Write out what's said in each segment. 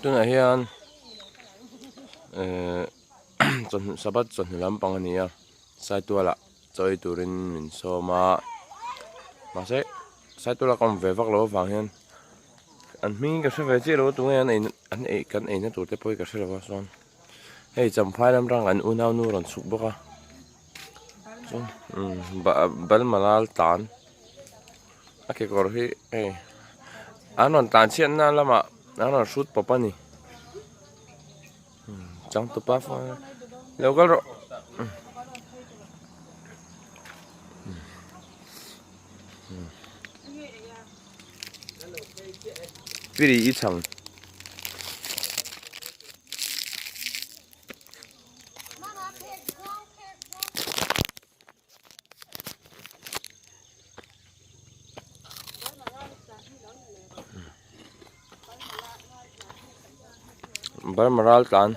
Tunah hian ehh chawhnu sabbath chawhnu lampang a ni a saitual ah chaw ei turin min sawm a mahse saitual ah ka awm ve vak loh avang hian an hming ka hre ve chiah lo a tunge an ei an ei kan eina tur te pawh hi ka hre lo a chuan hei champhai lam rang an unau nu rawn chhuk bawk a chuan umm balmalal tan. A kekawr hi hei an rawn tlan chhiatna lamah an rawn hrut pawp a ni changtupa lo kal rawh piri i chhang. Burma ral tlan.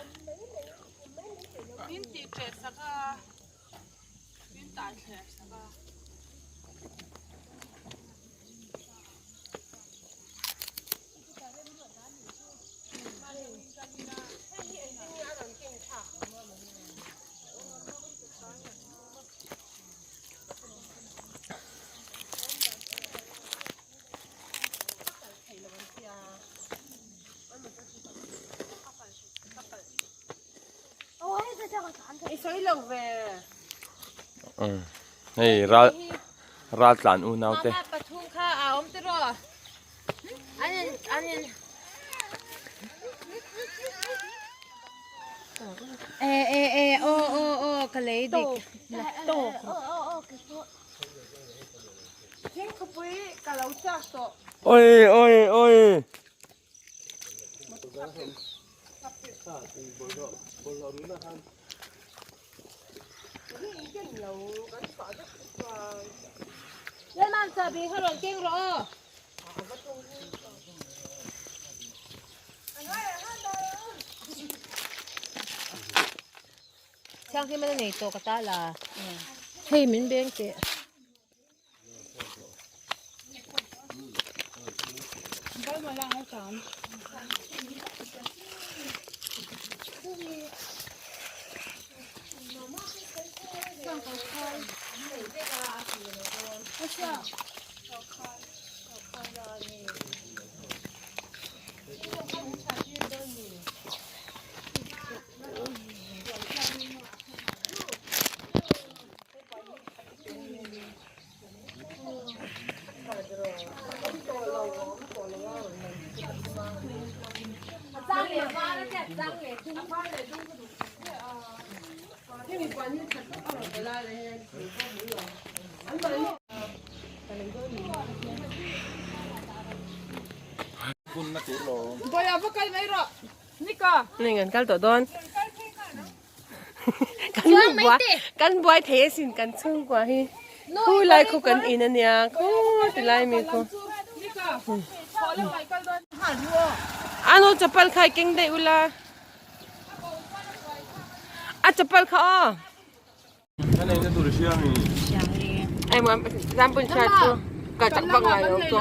Hei ral ral tlan unau te. E e e o o o ka lei dik tawk Thingthupui ka lo chak tawh. Oi oi oi. Lalman chahbi kha rawn keng rawh aw. Thianghlim a nei tawh ka ta la. Hei min beng teh. Ni kan kal tawh dawn. Kan buai kan buai thei asin kan chhungkua hi. Khu lai khu kan in ania khu ti lai mi khu. Ano chapal khai keng daih ula. A chapal kha aw. Ai muan zam pun sha chu ka chak vak ngai lo chu.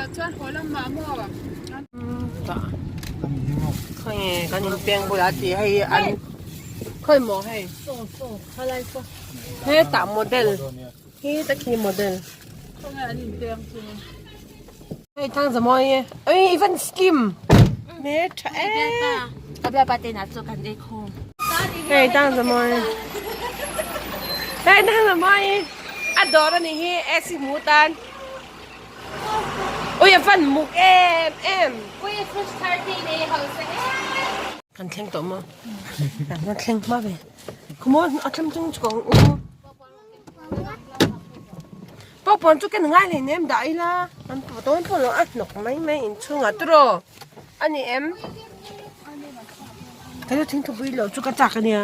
Khoi kan in peng bula ti hei an khoi maw hei he tah model hi ta khi model hei thang za mawi e oi even skim me tha e hei tang za mawi hei tang za mawi a dawr a nih hi AC hmu tan ui a van muk em em kan thleng tawh maw kan va thleng hma ve khaw a thleng chung chu ka u. Pawpawn chu ken ngai hlei nem dah ila an pawh dawn pawh lo a hnawk mai mai inchhungah tiraw a ni em ka lu thingthupui loh chu ka chak a nia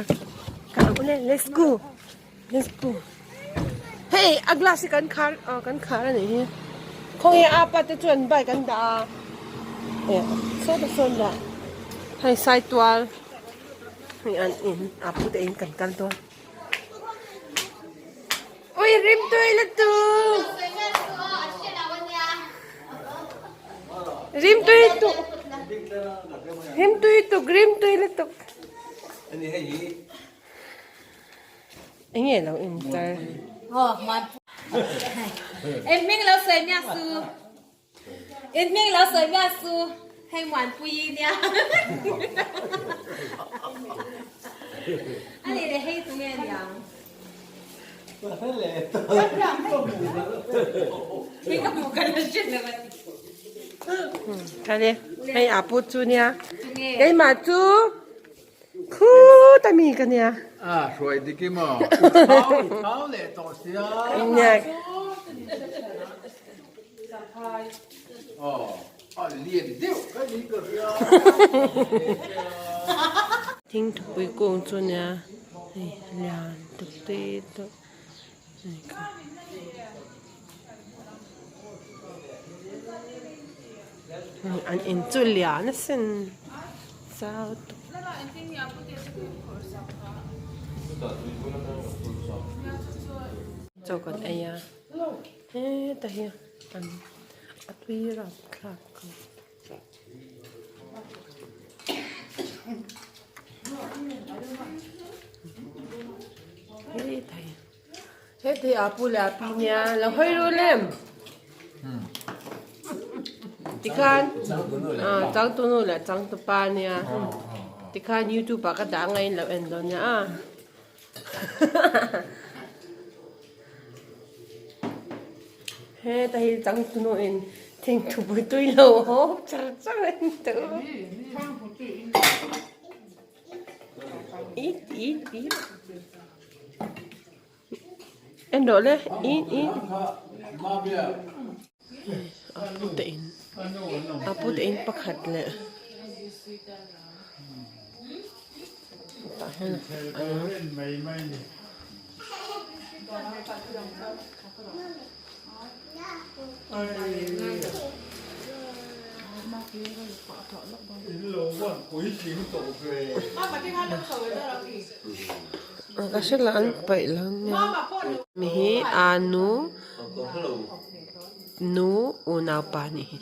ka lo le let's go let's go hei a glass hi kan khar aw kan khar a nih hi khawnge apa te chuan bike an dah a eh sawtah sawn dah hei saitual hei an in a pute in kan kal dawn. Ui rim tui lutuk. Rim tui tu. Rim tui tuk rim tui lutuk. Enge lo in tar. Em hming lo sawi miah su. In hming lo sawi miah su. Hei Muanpuii nia. A nih leh hei tunge niang. Hei ka hmuh ka la hre lo a ti. Kale hei a pu chu nia. Tunge. Keimah chu Khut a mi ka nia. A hruai dik i maw? U thau u thau leh tawh sia. Nia. Aw a lian deuh ka ni ka hria. Thingthupui kung chu nia hei lian tuk te tawh hei kha. An in chu lian asin zau tuk. Chaw kan ei a heta hi an a tui rapthlak khawp. Heta hi. Heti a pu leh a pi nia lo hawi ru lem. Tikhan changtunu leh changtupa nia tikhan youtube ah ka dah ngain lo en dawn nia a. Heta hi changtunu in thingthupui tui lo hawp char char a ni tawh. Eat eat eat. En rawh le in in a pu te in a pu te in pakhat leh tah hian Ka hre lo an paih lo nia mi hi aa nu nu unaupa a nih hi.